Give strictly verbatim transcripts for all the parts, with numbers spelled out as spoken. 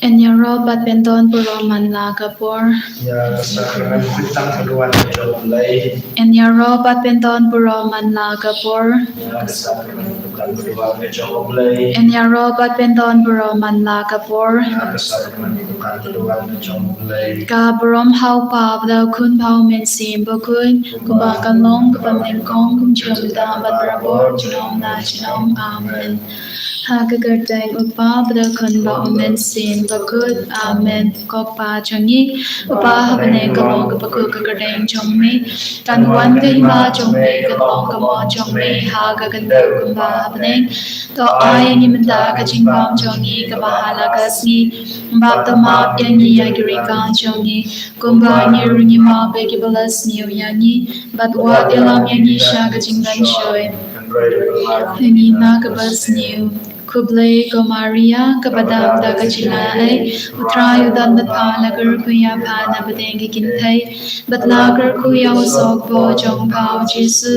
Yn ïaroh bad pyndon burom man la ka por. Ïa ka sakramen khuid tang ka duwan ka jong U Blei. Yn ïaroh bad pyndon burom man la ka por. Ïa ka sakramen khuid tang ka duwan ka jong U Blei. Yn ïaroh bad pyndon burom man la ka por. Ïa ka sakramen khuid tang ka duwan ka jong U Blei. Ka burom ha U Kpa bad ha U Khun bad ha U Mynsiem Bakhuid. Kumba kan long kaba nyngkong, kumjuh mynta bad barabor, junom la junom. Amen. Ha ka kyrteng U Kpa bad U Khun bad U Mynsiem Bakhuid. Amen. Ko Kpa jong ngi, uba ha bneng, ka long kaba khuid ka kyrteng jong me. Kan wan ka hima jong me, kan long ka mon jong me ha ka khyndew kumba ha bneng. To ai ïa ngi mynta ka jingbam jong ngi kaba ha la ka sngi. Bad to map ïa ngi ïa ki ryngkang jong ngi, kumba ngi ruh ngi map ïa kiba la sniew ïa ngi. Bad wat ïalam ïa ngi sha ka jingdon shoi, hynrei pynlait ïa ngi na kaba sniew. Khublei ko Maria, kaba dap da ka jingaiei, U Trai u don bad pha, la kyrkhu ïa pha na pdeng ki kynthei, bad la kyrkhu ïa u sohbor jong pha U Jisu.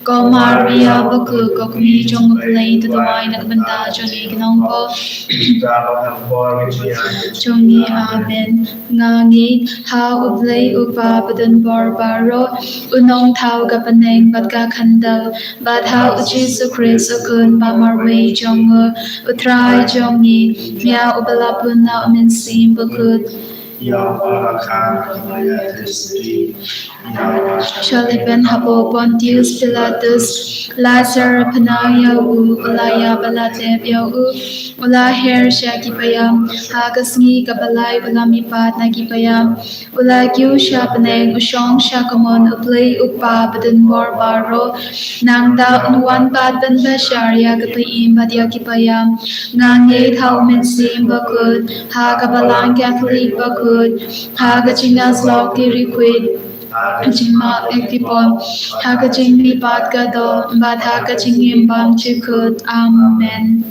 Ko Maria bakhuid, ko kmie jong U Blei, to duwai na ka bynta jong ngi ki nongpop jong ngi. Amen. Nga ngeit ha U Blei U Kpa badonbor baroh, U Nongthaw ka bneng bad ka khyndew, bad ha U Jisu Khrist U Khun ba marwei jong U, U Trai jong ngi, ïa uba la pun na U Mynsiem Bakhuid. Sha leben hapoh Pontius Pilatus, la syrphna ïa u, u la ïap bad la tep ïa u, u la her sha ki païam, ha ka sngi kaba lai u la mihpat na ki païam, u la kiew sha bneng, u shong sha kamon U Blei U Kpa badonbor baroh. Nangta un wan pat ban bishar ïa ki ba im bad ïa ki ba ïap. Nga ngeit ha U Mynsiem Bakhuid, ha ka Balang Katholik bakhuid, ha ka jingïasyllok ki riewkhuid, ha ka jingmap ïa ki pop, ha ka jingmihpat ka doh, bad ha ka jingim bymjukut. Amen.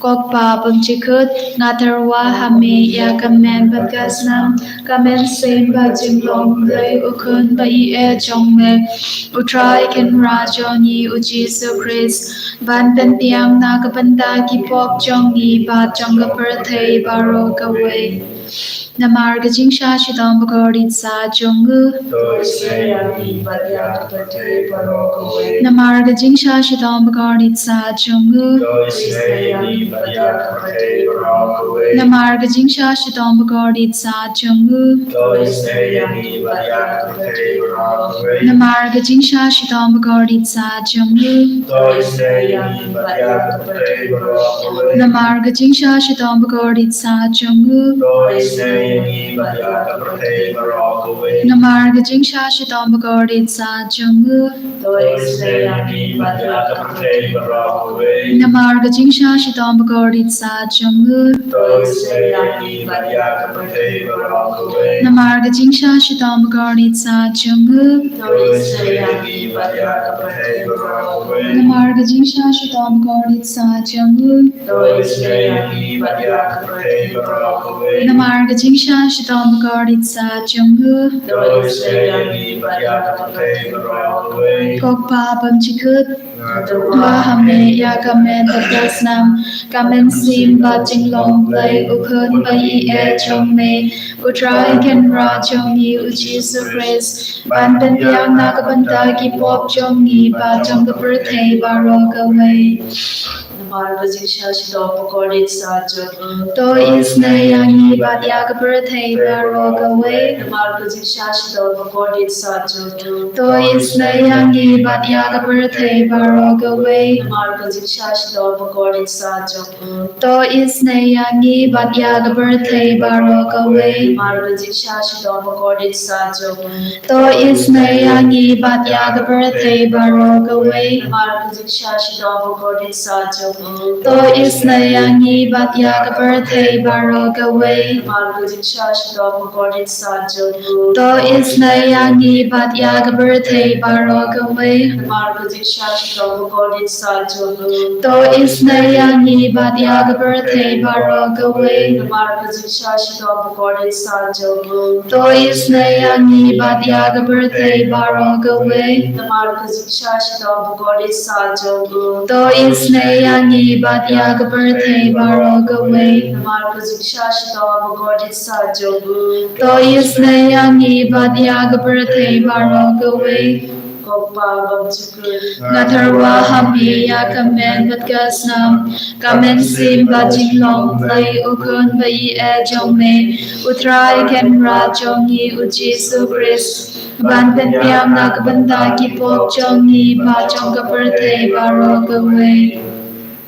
Ko Kpa bymjukut, nga tyrwa ha me ïa ka met bad ka snam, ka mynsiem bad jinglong U Blei U Khun ba ïeit jong me, U Trai Kynrad jong ngi U Jisu Khrist, ban pynbiang na ka bynta ki pop jong ngi bad jong ka pyrthei baroh kawei. Namar ka jingshah shitom bakordit sah jong u. To isynei ïa ngi bad ïa ka pyrthei baroh kawei. Namar ka jingshah shitom bakordit sah jong u. To isynei ïa ngi bad ïa ka pyrthei baroh kawei. Namar ka jingshah shitom bakordit sah jong u. To isynei ïa ngi bad ïa ka pyrthei baroh kawei. Namar ka jingshah shitom bakordit sah jong u. To isynei ïa ngi bad ïa ka pyrthei baroh kawei. Namar ka jingshah shitom bakordit sah jong u. To isynei ïa ngi bad ïa ka pyrthei baroh kawei. Namar ka jingshah shitom bakordit sah jong u. To isynei ïa ngi bad ïa ka pyrthei baroh kawei. Namar ka jingshah shitom bakordit sah jong u. To isynei ïa ngi bad ïa ka pyrthei baroh kawei. Namar ka jingshah shitom bakordit sah jong u. To isynei ïa ngi bad ïa ka pyrthei baroh kawei. Namar ka jingshah shitom bakordit sah jong u. To isynei ïa ngi bad ïa ka pyrthei baroh kawei. Namar ka jingshah shitom bakordit sah jong u. To isynei ïa ngi bad ïa ka pyrthei baroh kawei. Ko Kpa bymjukut. Nga tyrwa ha me ïa ka met bad ka snam, ka mynsiem bad jinglong U Blei U Khun ba ïeit jong me, U Trai Kynrad jong ngi U Jisu Khrist, ban pynbiang na ka bynta ki pop jong ngi bad jong ka pyrthei baroh kawei. Namar ka jingshah shitom bakordit sah jong u. To isynei ïa ngi bad ïa ka pyrthei baroh kawei. Namar ka jingshah shitom bakordit sah jong u. To isynei ïa ngi bad ïa ka pyrthei baroh kawei. Namar ka jingshah shitom bakordit sah jong u. To isynei ïa ngi bad ïa ka pyrthei baroh kawei. Namar ka jingshah shitom bakordit sah jong u. To isynei ïa ngi bad ïa ka pyrthei baroh kawei. Namar ka jingshah shitom bakordit sah jong u. To isynei ïa ngi bad ïa ka pyrthei baroh kawei. Namar ka jingshah shitom bakordit sah jong u. To isynei ïa ngi bad ïa ka pyrthei baroh kawei. Namar ka jingshah shitom bakordit sah jong u. To isynei ïa ngi bad ïa ka pyrthei baroh kawei. Namar ka jingshah shitom bakordit sah jong u. To isynei ïa ngi bad ïa ka pyrthei baroh kawei. Namar ka jingshah shitom bakordit sah jong u. To isynei ïa ngi bad ïa ka pyrthei baroh kawei. Namar ka jingshah shitom bakordit sah jong u. To isynei ïa ngi bad ïa ka pyrthei baroh kawei. Ko Pa bymjukut. Nga tyrwa ha me ïa ka met bad ka snam, ka mynsiem bad jinglong Blei u Khun ba ïeit jong me, u Trai Kynrad jong ngi u Jisu Khrist, ban pynbiang na ka bynta ki pop jong ngi bad jong ka pyrthei baroh kawei.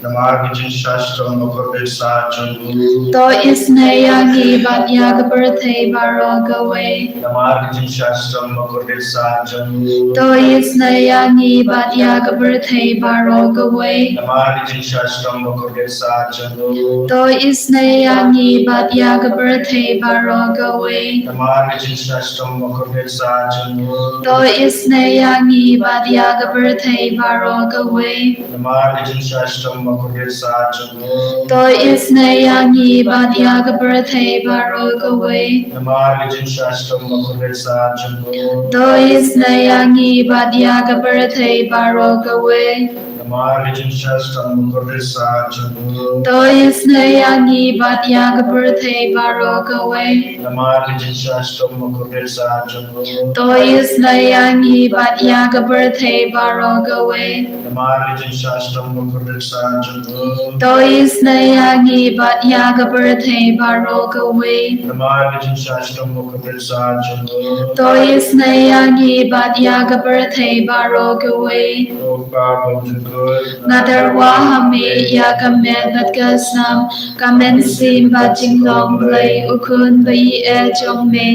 Namar ka jingshah shitom bakordit sah jong u. To isynei ïa ngi bad ïa ka pyrthei baroh kawei. Namar ka jingshah shitom bakordit sah jong u. To isynei ïa ngi bad ïa ka pyrthei baroh kawei. Namar ka jingshah shitom bakordit sah jong u. To isynei ïa ngi bad ïa ka pyrthei baroh kawei. Namar ka jingshah shitom bakordit sah jong u. To isynei ïa ngi bad ïa ka pyrthei baroh kawei. Namar ka jingshah shitom bakordit sah jong u. To isynei ïa ngi bad ïa ka pyrthei baroh kawei. Namar ka jingshah shitom bakordit sah jong u. To isynei ïa ngi bad ïa ka pyrthei baroh kawei. Namar ka jingshah shitom bakordit sah jong u. To isynei ïa ngi bad ïa ka pyrthei baroh kawei. Namar ka jingshah shitom bakordit sah jong u. To isynei ïa ngi bad ïa ka pyrthei baroh kawei. Namar ka jingshah shitom bakordit sah jong u. To isynei ïa ngi bad ïa ka pyrthei baroh kawei. Namar ka jingshah shitom bakordit sah jong u. To isynei ïa ngi bad ïa ka pyrthei baroh kawei. Ko Pa bymjukut. Nga tyrwa ha me ïa ka met bad ka snam, ka mynsiem bad jinglong Blei u Khun ba ïeit jong me,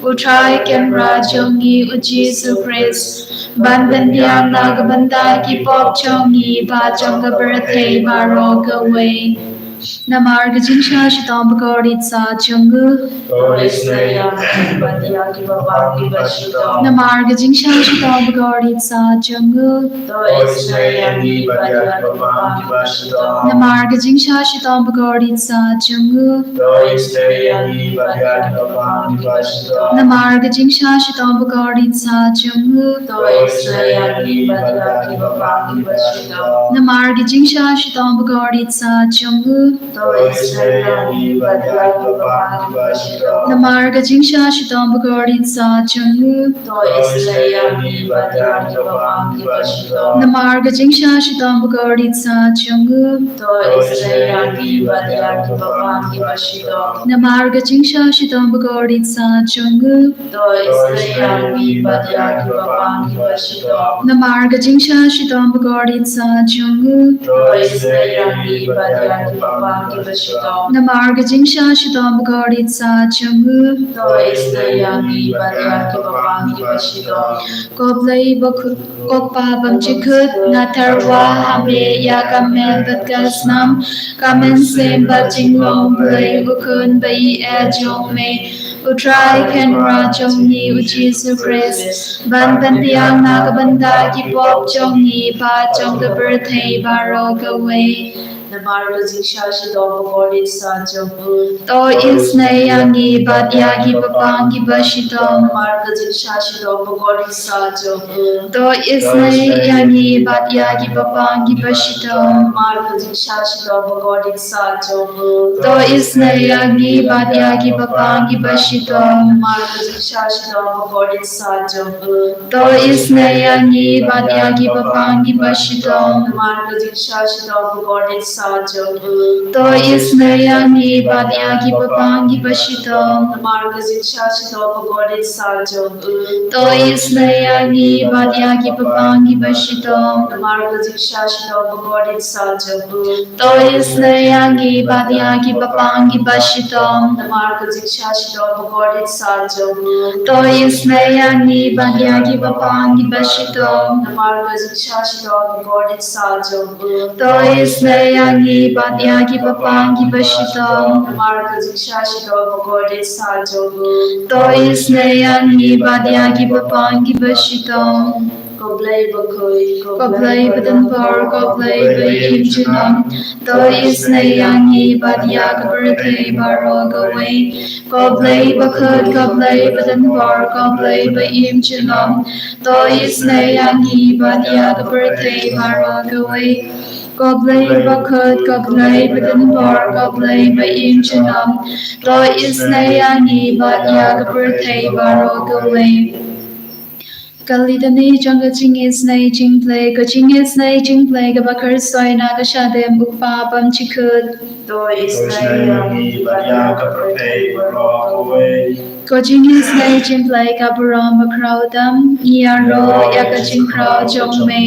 u Trai Kynrad jong ngi u Jisu Khrist, ban pynbiang na ka bynta ki pop jong ngi bad jong ka pyrthei baroh kawei. Namar ka jingshah shitom bakordit sah jong u. To isynei ïa ngi bad ïa kiba pang kiba shitom. Namar ka jingshah shitom bakordit sah jong u. To isynei ïa ngi bad ïa kiba pang kiba shitom. Namar ka jingshah shitom bakordit sah jong u. To isynei ïa ngi bad ïa kiba pang kiba shitom. Namar ka jingshah shitom bakordit sah jong u. To isynei ïa ngi bad ïa kiba pang kiba shitom. Namar ka jingshah shitom bakordit sah jong u. To isynei ïa ngi bad ïa kiba pang kiba shitom. Namar ka jingshah shitom bakordit sah jong u. To isynei ïa ngi bad ïa kiba pang kiba shitom. Namar ka jingshah shitom bakordit sah jong u. To isynei ïa ngi bad ïa kiba pang kiba shitom. Namar ka jingshah shitom bakordit sah jong u. To isynei ïa ngi bad ïa kiba pang kiba shitom. Namar ka jingshah shitom bakordit sah jong u. To isynei ïa ngi bad ïa kiba pang kiba shitom. Namar ka jingshah shitom bakordit sah jong u. To isynei ïa ngi bad ïa kiba pang kiba shitom. Ko Blei bakhuid, ko Pa bymjukut, nga tyrwa ha me ïa ka met bad ka snam, ka mynsiem bad jinglong Blei u Khun ba ïeit jong me, u Trai Kynrad jong ngi u Jisu Khrist, ban pynbiang na ka bynta ki pop jong ngi bad jong ka pyrthei baroh kawei. Namar ka jingshah shitom bakordit sah jong u. To isynei ïa ngi bad ïa kiba pang kiba shitom. Namar ka jingshah shitom bakordit sah jong u. To isynei ïa ngi bad ïa kiba pang kiba shitom. Namar ka jingshah shitom bakordit sah jong u. To isynei ïa ngi bad ïa kiba pang kiba shitom. Namar ka jingshah shitom bakordit sah jong u. To isynei ïa ngi bad ïa kiba pang kiba shitom. Namar ka jingshah shitom bakordit sah jong u. To isynei ïa ngi bad ïa kiba pang kiba shitom. Namar ka jingshah shitom bakordit sah jong u. To isynei ïa ngi bad ïa kiba pang kiba shitom. Namar ka jingshah shitom bakordit sah jong u. To isynei ïa ngi bad ïa kiba pang kiba shitom. Namar ka jingshah shitom bakordit sah jong u. To isynei ïa ngi bad ïa kiba pang kiba shitom. Namar ka jingshah shitom bakordit sah jong u. To isynei ïa ngi bad ïa ki bapang ki bashitom. Namar ka jingshah shitom ba kordit sha jong u. To isynei ïa ngi bad ïa ki bapang ki bashitom. Ko Blei bakhuid, ko Blei badonbor, ko Blei ba im junom. To isynei ïa ngi bad ïa ka pyrthei baroh kawei. Ko Blei bakhuid, ko Blei badonbor, ko Blei ba im junom. To isynei ïa ngi bad ïa ka pyrthei baroh kawei. Ko Blei bakhuid, ko Blei badonbor, ko Blei ba im junom. To isynei ïa ngi bad ïa ka pyrthei baroh kawei. Ka litany jong ka jingisynei jingblei, ka jingisynei jingblei kaba khuid soi na ka shadem u Kpa bymjukut. To isynei ïa ngi bad ïa ka pyrthei baroh kawei. Ka jingisynei jingblei ka burom bakhraw tam, ngi ïaroh ïa ka jingkhraw jong me.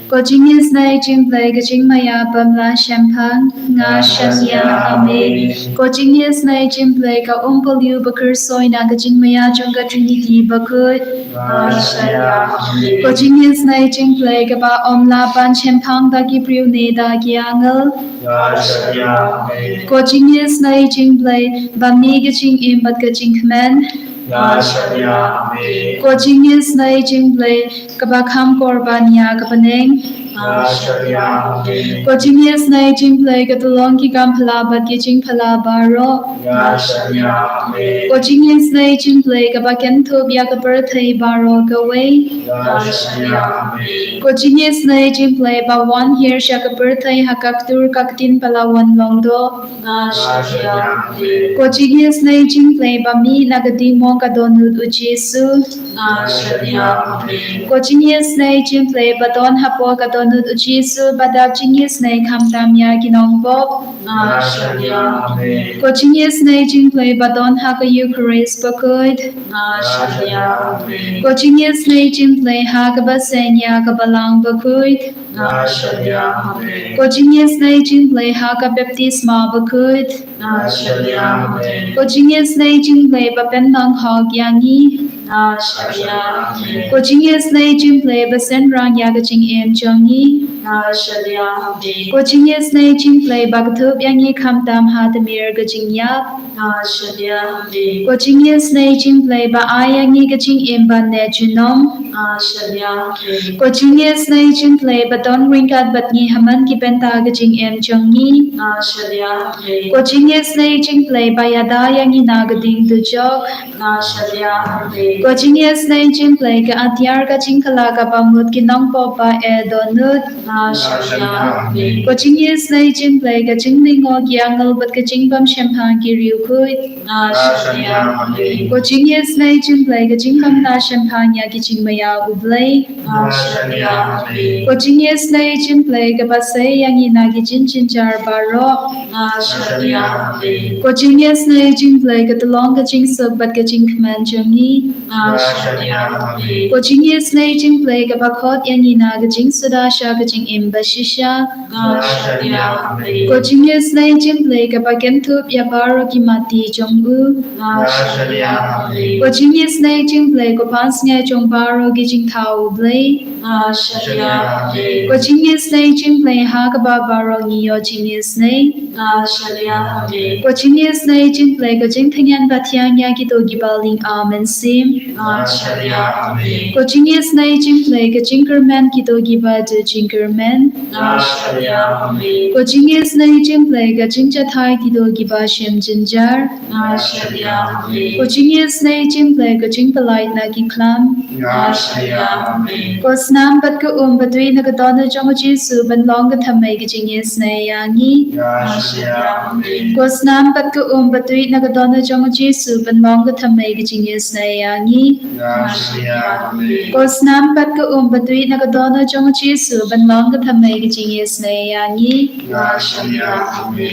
Ka jingisynei jingblei ka jingmaïa bym lah shemphang, nga shaniah ha me. Ka jingisynei jingblei ka um paliew bakhuid soi na ka jingmaïa jong ka Trinity bakhuid. Nga shaniah ha me. Ka jingisynei jingblei kaba ym lah ban shemphang da ki briew ne da ki angel. Nga shaniah ha me. Ka jingisynei jingblei ba mih ka jingim bad ka jingkmen. Nga shaniah ha me. Ka jingisynei jingblei kaba kham kor ban ïa ka bneng. Nga shaniah ha me. Ka jingisynei jingblei ka tyllong ki kam phylla bad ki jingphylla baroh. Nga shaniah ha me. Ka jingisynei jingblei kaba kynthup ïa ka pyrthei baroh kawei. Nga shaniah ha me. Ka jingisynei jingblei ba wan hiar sha ka pyrthei ha ka ktur ka ktien ba la wan long doh. Nga shaniah ha me. Ka jingisynei jingblei ba mih na ka dieng mong ka dohnud u Jisu. Nga shaniah ha me. Ka jingisynei jingblei ba don hapoh ka dohnud u Jisu ba dap jingisynei khamtam ïa ki nongpop. Nga shaniah ha me. Ka jingisynei jingblei ba don ha ka Eukharist bakhuid. Nga shaniah ha me. Ka jingisynei jingblei ha kaba seng ïa ka Balang bakhuid. Nga shaniah ha me. Ka jingisynei jingblei ha ka baptisma bakhuid. Nga shaniah ha me. Ka jingisynei jingblei ba pynlong hok ïa ngi. Nga shaniah ha me. Ka jingisynei jingblei ba synran ïa ka jingim jong ngi. Nga shaniah ha me. Ka jingisynei jingblei ba kynthup ïa ngi khamtam ha tmier ka jingïap. Nga shaniah ha me. Ka jingisynei jingblei ba ai ïa ngi ka jingim ban neh junom. Nga shaniah ha me. Ka jingisynei jingblei ba don ryngkat bad ngi ha man ki bynta ka jingim jong ngi. Nga shaniah ha me. Ka jingisynei jingblei ba ïada ïa ngi na ka dieng dujok. Nga shaniah ha me. Ka jingisynei jingblei ka atiar ka jingkylla kaba mut ki nongpop ba eh dohnud. Nga shaniah ha me. Ka jingisynei jingblei ka jinglyngngoh ki angel bad ka jingbymshemphang ki riewkhuid. Nga shaniah ha me. Ka jingisynei jingblei ka jingbym lah shemphang ïa ki jingmaïa u Blei. Nga shaniah ha me. Ka jingisynei jingblei kaba sei ïa ngi na ki jingjynjar baroh. Nga shaniah ha me. Ka jingisynei jingblei ka tyllong ka jingsuk bad ka jingkmen jong ngi. Nga shaniah ha me. Ka jingisynei jingblei kaba khot ïa ngi na ka jingsuda sha ka jingim bashisha. Nga shaniah ha me. Ka jingisynei jingblei kaba kynthup ïa baroh ki mati jong u. Nga shaniah ha me. Ka jingisynei jingblei ka pansngiat jong baroh ki jingthaw u Blei. Nga shaniah ha me. Ka jingisynei jingblei ha kaba baroh ngi ïoh jingisynei. Nga shaniah ha me. Ka jingisynei jingblei ka jingtyngen ba thiang ïa kito kiba ling amen sim. Nga shaniah ha me. Ka jingisynei jingblei ka jingkyrmen kito kiba duh jingkyrmen. Nga shaniah ha me. Ka jingisynei jingblei ka jingjahthait kito kiba shem jynjar. Nga shaniah ha me. Ka jingisynei jingblei ka jingpyllait na ki khlam. Nga shaniah ha me. Ka snam bad ka um ba tuid na ka dohnud jong u Jisu ban long ka thymmei ka jingisynei ïa ngi. Nga shaniah ha me. Ka snam bad ka um ba tuid na ka dohnud jong u Jisu ban long ka thymmei ka jingisynei ïa ngi. Nga shaniah ha me. Ka snam bad ka um ba tuid na ka dohnud jong u Jisu ban long ka thymmei ka jingisynei ïa ngi. Nga shaniah ha me.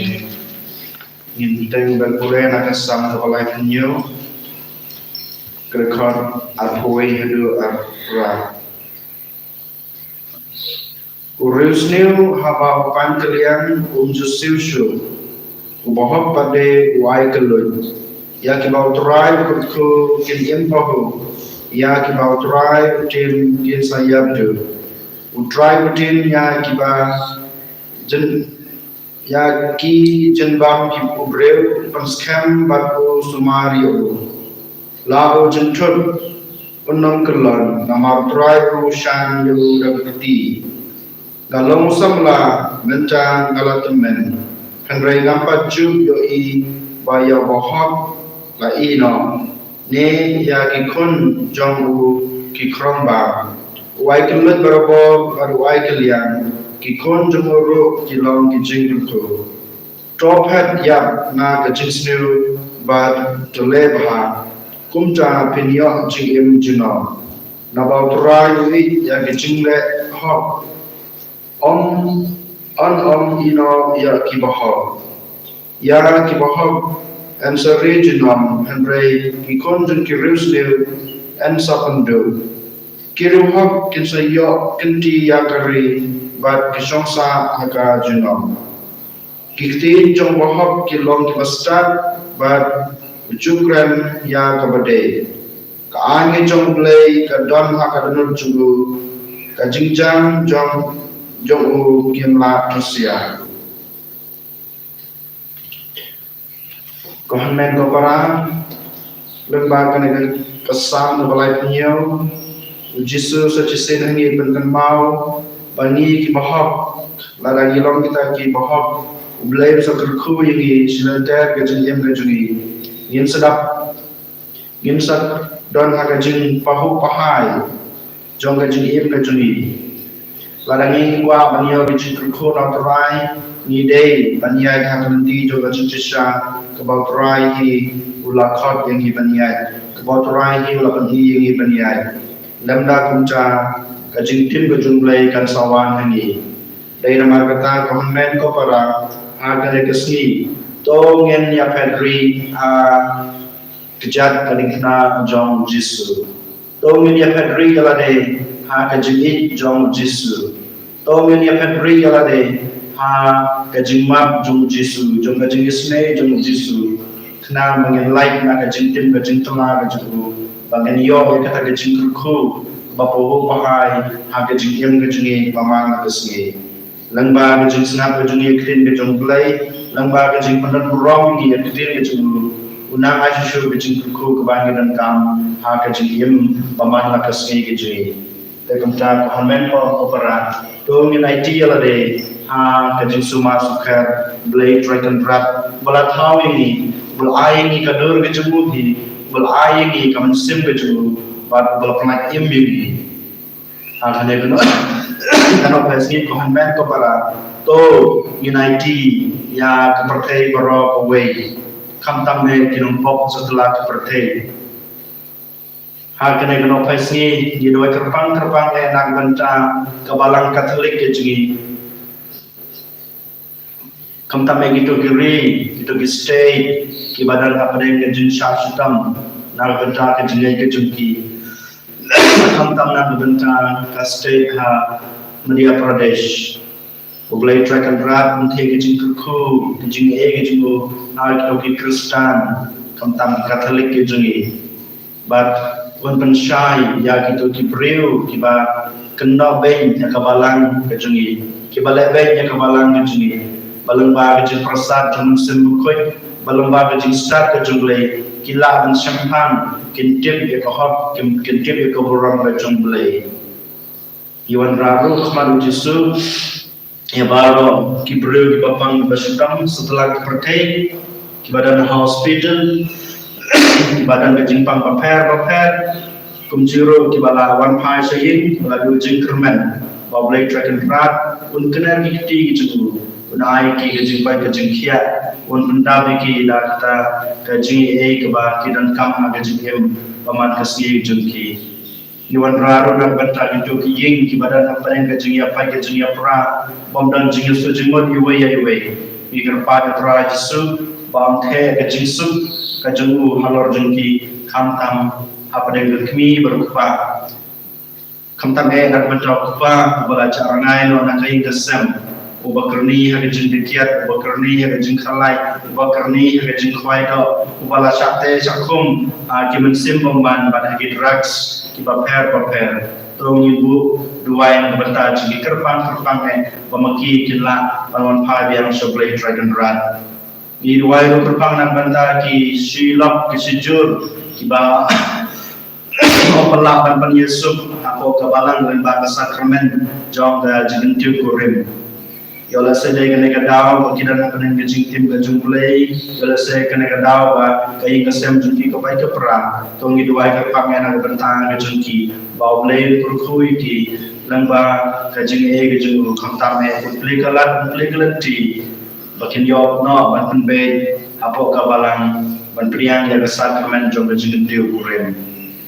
Ngin bteng ban pule na ka Salm kaba laiphew hynñiew, ka dkhot arphew wei haduh arphew phra. U riewsniew haba u pan kylliang um ju siew shuh, u bahok pat de u ai kylluid. Ïa kiba U Trai u kyrkhu kin im pahuh, ïa kiba U Trai u tim kin sa ïap duh. U Trai u tim ïa kiba jin Ïa ki jingbam ki u briew, pynskhem bad u sumar ïa u. La u jynthut, un ym kyllon, namar u Trai u shan ïa u da ka kti. Nga long u samla, mynta nga la tymmen. Hynrei ngam pat ju ïohi ba ïa u bahok la ïehnoh, ne ïa ki khun jong u ki khrongbam. U ai kylluid barabor bad u ai kylliang, ki khun jong u ruh ki long ki jingkyrkhu. To phet ïap na ka jingsniew bad to leh bha, kumta phin ïoh jingim junom. Naba u Trai u ïeit ïa ki jingleh hok, ym, yn ym ïehnoh ïa ki bahok. Ïa ki bahok yn sa rieh junom, hynrei ki khun jong ki riewsniew yn sa pynduh. Ki riewhok kin sa ïoh kynti ïa ka ri bad ki shongsah ha ka junom. Ki ktien jong u bahok ki long kiba stad bad u ju kren ïa kaba dei. Ka aiñ ka jong U Blei ka don ha ka dohnud jong u, ka jingjam jong, jong u kim lah thusiar. Ko hynmen ko para, lyngba kane ka Salm kaba laiphew hynñiew, u Jisu u sa shisien ha ngi pynkynmaw ba ngi ki bahok, lada ngi long kita ki bahok, U Blei u sa kyrkhu ïa ngi, shilynter ka jingim ka jong ngi. Ngin sa dap, ngin sa don ha ka jingpahuh pahai jong ka jingim ka jong ngi. Lada ngi kwah ban ïoh ka jingkyrkhu na u Trai, ngi dei ban ïaid ha ka lynti jong ka jingshisha kaba u Trai hi u la khot ïa ngi ban ïaid, kaba u Trai hi u la pyni ïa ngi ban ïaid. Lymda kumta, ka jingtim ka jong U Blei kan sa wan ha ngi. Dei namar kata, ko hynmen ko para, ha kane ka sngi, to ngin ïaphet ri ha kjat ka diengphna jong u Jisu. To ngin ïaphet ri ïa lade ha ka jingïeit jong u Jisu. To ngin ïaphet ri ïa lade ha ka jingmap jong u Jisu, jong ka jingisynei jong u Jisu. Khnang ba ngin lait na ka jingtim ka jingthala ka jong u, ba ngin ïoh ïa kata ka jingkyrkhu ba pahuh pahai ha ka jingim ka jong ngi ba man la ka sngi. Lyngba ka jingsngap ka jong ngi ïa ka ktien ka jong U Blei, lyngba ka jingpyndonkam burom ngi ïa ka ktien ka jong u, u nang ai shuh shuh ka jingkyrkhu kaba ngi donkam ha ka jingim ba man la ka sngi ka jong ngi. Te kumta ko hynmen ko para, to ngin aiti ïa lade ha ka jingsumar sukher, Blei Trai Kynrad ba la thaw ïa ngi, ba la ai ïa ngi ka dur ka jong u hi, ba la ai ïa ngi ka mynsiem ka jong u, bad ba la pynlait im ïa ngi. Ha kane ka no-, ka nohphai sngi ko hynmen ko para, to ngin aiti ïa ka pyrthei baroh kawei, khamtam eh ki nongpop satlak ka pyrthei. Ha kane ka nohphai sngi ngi duwai kyrpang kyrpang eh na ka bynta ka Balang Katholik ka jong ngi. Khamtam eh kito ki ri, kito ki state, kiba don hapdeng ka jingshah shitom na ka bynta ka jingngeit ka jong ki. Khamtam na ka bynta ka state ha Madhya Pradesh. U Blei Trai Kynrad un theh ka jingkyrkhu, ka jingaiei ka jong u ha kito ki Khristan, khamtam ki Katholik ka jong ngi. Bad un pynshai ïa kito ki briew kiba kynnoh beiñ ïa ka Balang ka jong ngi, kiba leh beiñ ïa ka Balang ka jong ngi, ba lyngba ka jingpyrsad jong u Mynsiem Bakhuid, ba lyngba ka jingstad ka jong U Blei, ki lah ban shemphang, kin tip ïa ka hok, kin, kin tip ïa ka burom ka jong U Blei. Ngi wanrah ruh khmat u Jisu ïa baroh ki briew kiba pang kiba shitom satlak ka pyrthei, kiba don ha hospital, kiba don ka jingpang bapher bapher, kumjuh ruh kiba la wan phai sha ïing, kiba la duh jingkyrmen. Ba U Blei Trai Kynrad un kner ki kti ki jong u, un ai ki ka jingkoit ka jingkhiah, un pyndap ïa ki da kata ka jingaiei kaba ki donkam ha ka jingim ba man ka sngi jong ki. Ngi wanrah ruh na ka bynta kito ki ïing kiba don hapdeng ka jingïapait ka jingïapra, bym don jingïasoh jingmut iwei ïa iwei. Ngi kyrpad ïa u Trai Jisu ba un theh ka jingsuk ka jong u halor jong ki, khamtam hapdeng ka kmie bad u kpa. Khamtam eh na ka bynta u kpa uba la jah rngai noh na ka ïing ka sem, uba kyrni ha ka jingdikit, uba kyrni ha ka jingkhalait, uba kyrni ha ka jingkhwai doh, uba la shah teh shah khum ha ki mynsiem bymman bad ha ki drugs kiba pher bapher. To ngin buh duwai na ka bynta jong ki kyrpang kyrpang eh ba ma ki kin lah ban wan phai biang sha U Blei Trai Kynrad. Ngi duwai ruh kyrpang na ka bynta ki shilok ki shijur kiba ym pat lah ban pynïasuk hapoh ka balang lyngba ka sakramen jong ka jingkyntiew kurim. Ïoh lehse dei kane ka daw ba ki don hapdeng ka jingim ka jong U Blei, ïoh lehse kane ka daw ba ka ïing ka sem jong ki ka pait ka pra. To ngi duwai kyrpang ïa na ka bynta ka jong ki ba U Blei un kyrkhu ïa ki lyngba ka jingaiei ka jong u, khamtam eh un plie ka lad, un plie ka lynti ba kin ïoh noh ban pynbeit hapoh ka balang ban pdiang ïa ka sakramen jong ka jingkyntiew kurim.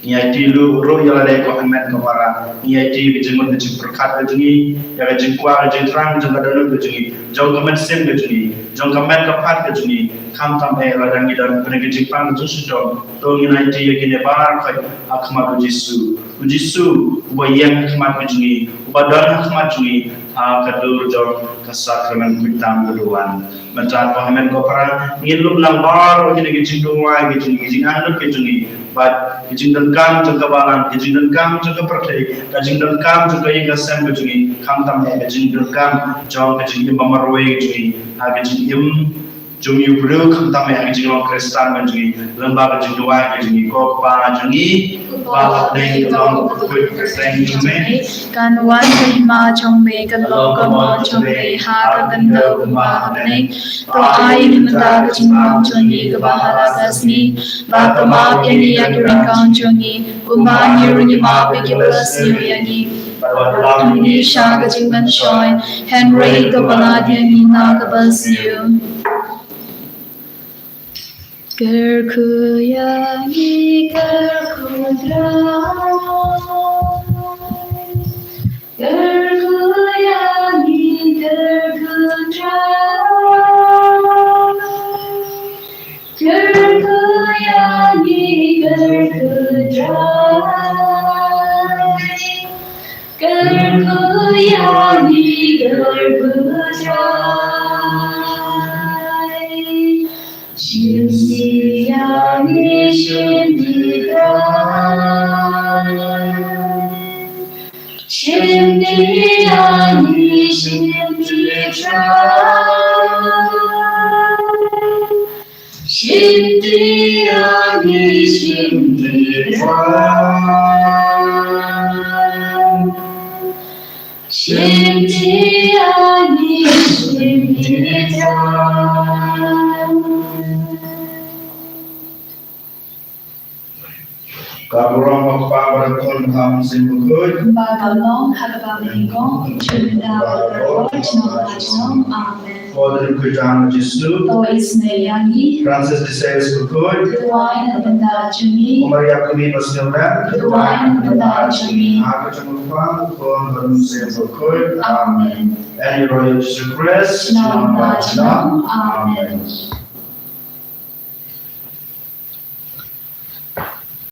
Ngi aiti ruh ïa lade ko hynmen ko para. Ngi aiti ka jingmut ka jingpyrkhat ka jong ngi, ïa ka jingkwah ka jingthrang jong ka dohnud ka jong ngi, jong ka mynsiem ka jong ngi, jong ka met ka phad ka jong ngi. Khamtam eh lada ngi don hapdeng ka jingpang ka jingshitom, to ngin aiti ïa kine baroh ha khmat U Jisu. U Jisu uba ïeng ha khmat ka jong ngi, uba don ha khmat jong ngi ha ka dur jong ka sakramen khuid tam ka duwan. Mynta ko hynmen ko para, ngin lum lang baroh kine ki jingduwai ki jong ngi, ki jingangnud ki jong ngi, bad ki jingdonkam jong ka balang, ki jingdonkam jong ka pyrthei, ka jingdonkam jong ka ïing ka sem ka jong ngi, khamtam eh ka jingdonkam jong ka jingim ba marwei ka jong ngi, ha ka jingim jong ngi u briew, khamtam eh ha ka jinglong Khristan ka jong ngi, lyngba ka jingduwai ka jong ngi. Ko Kpa jong ngi ba ha bneng, ka long ka pyrkhat kyrteng jong me. Kan wan ka hima jong me, kan long ka mon jong me ha ka khyndew kumba ha bneng. To ai ïa ngi mynta ka jingbam jong ngi kaba ha la ka sngi, bad to map ïa ngi ïa ki ryngkang jong ngi, kumba ngi ruh ngi map ïa kiba la sniew ïa ngi. Bad wat pynlong ngi sha ka jingpynshoi, hynrei to pyllait ïa ngi na kaba sniew. Kyrkhu ïa ngi, kyrkhu Trai. Kyrkhu ïa ngi, kyrkhu Trai. Kyrkhu ïa ngi, kyrkhu Trai. Kyrkhu ïa ngi, kyrkhu Trai. Shim ti ïa ngi, shim ti Trai. Shim ti ïa ngi, shim ti Trai. Shim ti ïa ngi, shim ti Trai. Shim ti ïa ngi, shim ti Trai. Ka burom ha u Kpa bad ha u Khun bad ha u Mynsiem Bakhuid. Kumba ka long ha kaba nyngkong, jylla bad baroh junom junom. Amen. Ko Trai khuid jong U Jisu, to isynei ïa ngi. Francis de Sales Bakhuid, duwai na ka bynta jong ngi. Ko Maria Kmie basngew lem, duwai na ka bynta jong ngi. Ha ka kyrteng U Kpa, U Khun bad U Mynsiem Bakhuid. Amen. Ïaroh ïa U Jisu Khrist junom bad junom. Amen.